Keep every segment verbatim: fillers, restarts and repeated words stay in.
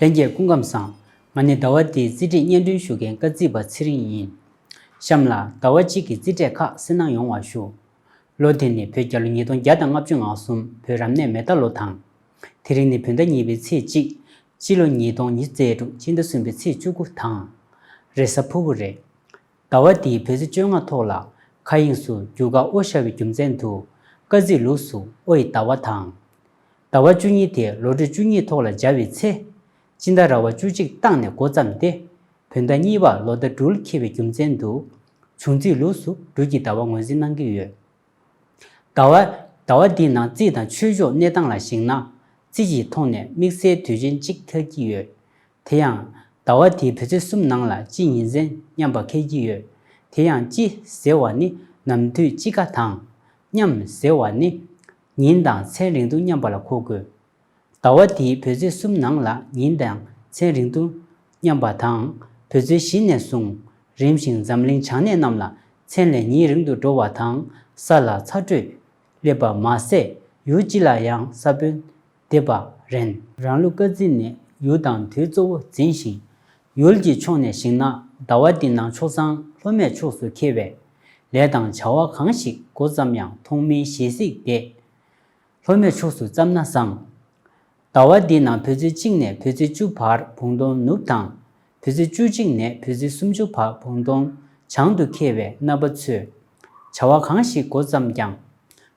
ལྷན་རྒྱས་སྐུ་ཁམས་བཟང་། ང་ནི་ཟླ་བ་འདིའི་རྩིས་འབྲས་སྙན་སྒྲོན་ཞུ་མཁན་སྐར་རྩིས་པ་ཚེ་རིང་ཡིན། གཤམ་ལ་ཟླ་བ་གཅིག་གི་རྩིས་འབྲས་ཁག་གསན་གནང་ཡོང་བ་ཞུ། ལོ་དེ་ནི་བོད་རྒྱལ་ལོ་ཉིས་སྟོང་བརྒྱ་དང་ལྔ་བཅུ་ང་གསུམ་བོད་རབ་གནས་མེ་རྟ་ལོ་དང་། དེ་རིང་ནི་བོད་ཟླ་གཉིས་པའི་ཚེས་གཅིག་སྤྱི་ལོ་ཉིས་སྟོང་ཉི་ཤུ་རྩ་དྲུག་སྤྱི་ཟླ་གསུམ་པའི་ཚེས་བཅུ་དགུ་དང་། རེས་གཟའ་ཕུར་བུ་རེད། ཟླ་བ་འདིའི་བོད་ཚེས་བཅོ་ལྔ་ཐོག་ལ་མཁའ་དབྱིངས་སུ་རྒྱུ་སྐར་ཨོ་ཤར་བའི་རྒྱུ་མཚན་དུ་སྐར་རྩིས་ལུགས་སུ་ཨོ་ཡི་ཟླ་བ་དང་། ཟླ་བ་བཅུ་གཉིས་དེ་ལོ་ཊ་རི་བཅུ་གཉིས་ཐོག་ལ་སྦྱར་བའི་ཚེ། སྤྱི་ཟླ་ར་བ་བཅུ་གཅིག་བཏང་ནས་འགོ་བརྩམས་ཏེ། བོད་ཟླ་གཉིས་པ་ལོ་ཟླ་སྦྲུལ་འཁེལ་བའི་རྒྱུ་མཚན་དུ། བྱུང་རྩིས་ལུགས་སུ་སྦྲུལ་གྱི་ཟླ་བ་ངོས་འཛིན་གནང་གི་ཡོད། ཟླ་བ། ཟླ་བ་འདིའི་ནང་རྩིས་དང་ཆོས་ཕྱོགས་གནས་སྟངས་ལ་གཞིགས་ན། རྩིས་ཀྱི་ཐོག་ནས་དམིགས་བསལ་དུས་ཆེན་གཅིག་འཁེལ་གྱི་ཡོད། དེ་ཡང་། ཟླ་བ་འདིའི་བོད་ཚེས་གསུམ་ནང་ལ་སྤྱི་ཉིན་མཚན་མཉམ་པ་འཁེལ་གྱི་ཡོད། དེ་ཡང་སྤྱི་ཟེར་བ་ནི་ནམ་དུས་དཔྱིད་ཀ་དང་། མཉམ་ཟེར་བ་ནི། ཉིན་དང་མཚན་རིང་ཐུང་མཉམ་པ་ལ་གོ་དགོས། ཟླ་བ་འདིའི་བོད་ཚེས་གསུམ་ནང་ལ་ཉིན་དང་མཚན་རིང་ཐུང་མཉམ་པ་དང་། བོད་ཚེས་བཞི་ནས་བཟུང་རིམ་བཞིན་འཛམ་གླིང་བྱང་གནས་རྣམས་ལ་མཚན་ལས་ཉིན་རིང་དུ་འགྲོ་བ་དང་། ས་ལ་ཚ་དྲོད་སླེབས་པ་མ་ཟད། ཡུལ་སྤྱི་ལ་ཡང་ས་བོན་འདེབས་པ་རེད། རང་ལུགས་སྐར་རྩིས་ནས་ཡུལ་དང་དུས་གཙོ་བོ་འཛིན་ཞིང་། ཡུལ་གྱི་ཕྱོགས་ནས་གཞིགས་ན། ཟླ་བ་འདི་ནང་ཆོག་ཚང་ལྷོ་སྨད་ཕྱོགས་སུ་འཁེལ་བས། ལས་དང་བྱ་བ་གང་ཞིག་འགོ་བརྩམས་ཡང་ཐོག་མའི་གཞི་གཟིགས་ཏེ། ལྷོ་སྨད་ཕྱོགས་སུ་བརྩམས་ན་བཟང་། ཟླ་བ་འདིའི་ནང་བོད་ཚེས་གཅིག་ནས་བོད་ཚེས་བཅུ་བར་བུང་སྟོན་ནུབ་དང་། བོད་ཚེས་བཅུ་གཅིག་ནས་བོད་ཚེས་སུམ་ཅུ་བར་བུང་སྟོན་བྱང་དུ་འཁེལ་བས། རྣམ་པ་ཚོས་བྱ་བ་གང་ཞིག་འགོ་བརྩམས་ཀྱང་།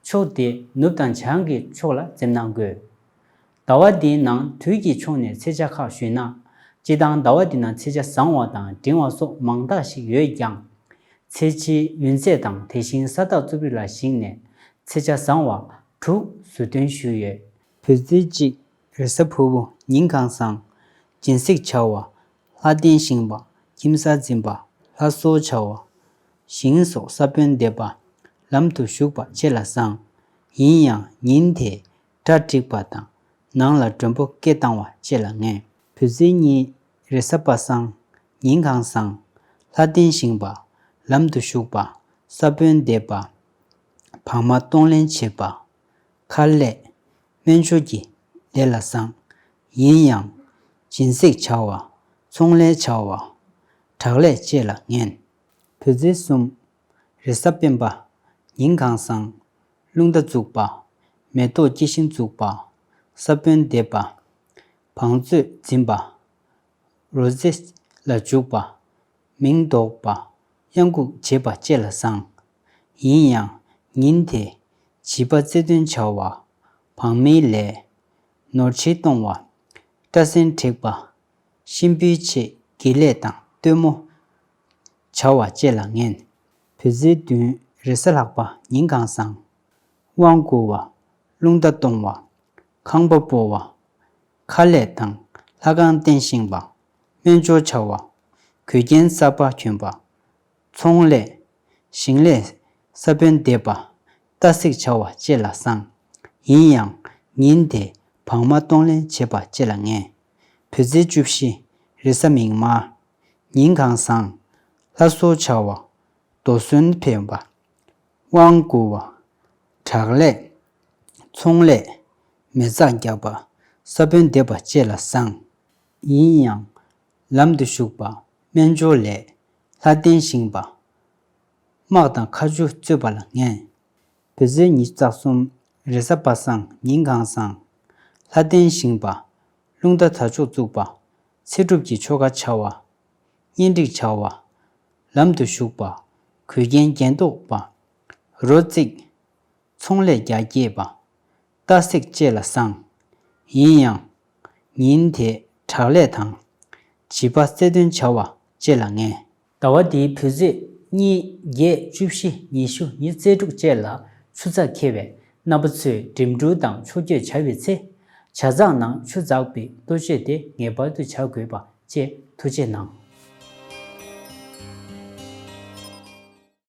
ཕྱོགས་དེ་ནུབ་དང་བྱང་གི་ཕྱོགས་ལ་འཛེམ་གནང་དགོས། ཟླ་བ་འདིའི་ནང་དུས་ཀྱི་ཕྱོགས་ནས་ཚེས་ཆ་ཁག་ཞུས་ན། སྤྱིར་བཏང་ཟླ་བ་འདི་ནང་ཚེས་ཆ་བཟང་བ་དང་འབྲིང་བ་སོགས་མང་དག་ཞིག་ཡོད་ཀྱང་། ཚེས་ཆའི་ཡུན་ཚད་དང་དེ་བཞིན་ས་རྟགས་རྩུབ་རིགས་ལ་གཞིགས་ནས་ཚེས་ཆ་བཟང་བ་དྲུག་ཟུར་འདོན་ཞུས་ཡོད། བོད་ཚེས་གཅིག་རེས་གཟའ་ཕུར་བུ། ཉིན་གང་བཟང་། སྦྱིན་སྲེག་བྱ་བ། ལྷ་རྟེན་བཞེངས་པ། ཁྱིམ་གསར་འཛིན་པ། ལྷ་གསོལ་བྱ་བ། ཞིང་སོགས་ས་བོན་འདེབས་པ། ལམ་དུ་ཞུགས་པ་བཅས་ལ་བཟང་། ཡིན་ཡང་ཉིན་དེ་གྲ་འགྲིག་པ་དང་ནང་ལ་མགྲོན་པོ་སྐད་བཏང་བ་བཅས་ལ་ངན། བོད་ཚེས་གཉིས་རེས་གཟའ་པ་སངས། ཉིན་གང་བཟང་། ལྷ་རྟེན་བཞེངས་པ། ལམ་དུ་ཞུགས་པ། ས་བོན་འདེབས་པ། བག་མ་གཏོང་ལེན་བྱེད་པ། མཁར་ལས། སྨན་སྦྱོར་གྱི་ལས་ལ་བཟང་། ཡིན་ཡང་། སྦྱིན་སྲེག་བྱ་བ། ཚོང་ལས་བྱ་བ། དྲག་ལས་བཅས་ལ་ངན། བོད་ཚེས་གསུམ། རེས་གཟའ་སྤེན་པ། ཉིན་གང་བཟང་། རླུང་རྟ་བཙུགས་པ། མེ་ཏོག་སྐྱེ་ཤིང་བཙུགས་པ། ས་བོན་འདེབས་པ། བང་མཛོད་འཛིན་པ། རོལ་རྩེད་ལ་འཇུག་པ། མིང་འདོགས་པ། གཡང་འགུགས་བྱེད་པ་བཅས་ལ་བཟང་། ཡིན་ཡང་། ཉིན་དེ། བྱིས་པ་རྩེད་འདོན་བྱ་བ། བག་མའི་ལས། ནོར་འཁྱེར་གཏོང་བ། སྐྲ་སེན་བྲེག་པ། གཤིན་པོའི་ཆེད་དགེ་ལས་དང་སྟོན་མོ། བྱ་བ་བཅས་ལ་ངན། བོད་ཚེས་བདུན་རེས་གཟའ་ལྷག་པ། ཉིན་གང་བཟང་། དབང་བསྐུར་བ། རླུང་རྟ་གཏོང་བ། ཁང་པ་སྤོ་བ། མཁར་ལས་དང་ལྷ་ཁང་རྟེན་བཞེངས་པ། སྨན་སྦྱོར་བྱ་བ། གོས་རྒྱན་གསར་པ་གྱོན་པ། ཚོང་ལས། ཞིང་ལས། ས་བོན་འདེབས་པ། རྟ་བསྲེགས་བྱ་བ་བཅས་ལ་བཟང་། ཡིན་ཡང་། ཉིན་དེ་བག་མ་གཏོང་ལེན་བྱེད་པ་བཅས་ལ་ངན། བོད་ཚེས་བཅུ་བཞི་རེས་གཟའ་མིག་དམར། ཉིན་གང་བཟང་། ལྷ་གསོལ་བྱ་བ། རྡོ་སོན་འཕེན་པ། དབང་བསྐུར་བ། དྲག་ལས། ཚོང་ལས། མེ་བཙའ་རྒྱག་པ། ས་བོན་འདེབས་པ་བཅས་ལ་བཟང་། ཡིན་ཡང་། ལམ་དུ་ཞུགས་པ། སྨན་སྦྱོར་ལས། ལྷ་རྟེན་བཞེངས་པ། དམག་དང་མཁའ་སྤྱོད་རྩོད་པ་ལ་ངན། བོད་ཚེས་ཉི་ཤུ་རྩ་གསུམ། རེས་གཟའ་པ་སངས། ཉིན་གང་བཟང་། ལྷ་རྟེན་བཞེངས་པ། རླུང་རྟ་དར་ལྕོག་བཙུགས་པ། ཚེ་སྒྲུབ་ཀྱི་ཆོ་ག་བྱ་བ། གཉེན་སྒྲིག་བྱ་བ། ལམ་དུ་ཞུགས་པ། གོས་རྒྱན་རྒྱན་འདོགས་པ། རོ་བརྩིགས། ཚོང་ལས་རྒྱ་སྐྱེད་པ། རྟ་བསྲེགས་བཅས་ལ་བཟང་། ཡིན་ཡང་། ཉིན་དེ་དྲག་ལས་དང་། བྱིས་པ་རྩེད་འདོན་བྱ་བ་བཅས་ལ་ངན། ཟླ་བ་འདིའི་བོད་ཚེས་གཉིས་བརྒྱད་བཅུ་བཞི་ཉི་ཤུ་ཉི་ཤུ་རྩ་དྲུག་བཅས་ལ་ཆུ་ཚགས་འཁེལ་བས། རྣམ་པ་ཚོས་འགྲིམ་འགྲུལ་དང་ཕྱོགས་བསྐྱོད་བྱ་བའི་ཚེ། ཇ་ཚགས་ནང་ཆུ་འཛག་པའི་གཏོ་བཅོས་དེ་ངེས་པར་དུ་བྱ་དགོས་པ་བཅས་ཐུགས་རྗེ་གནང་།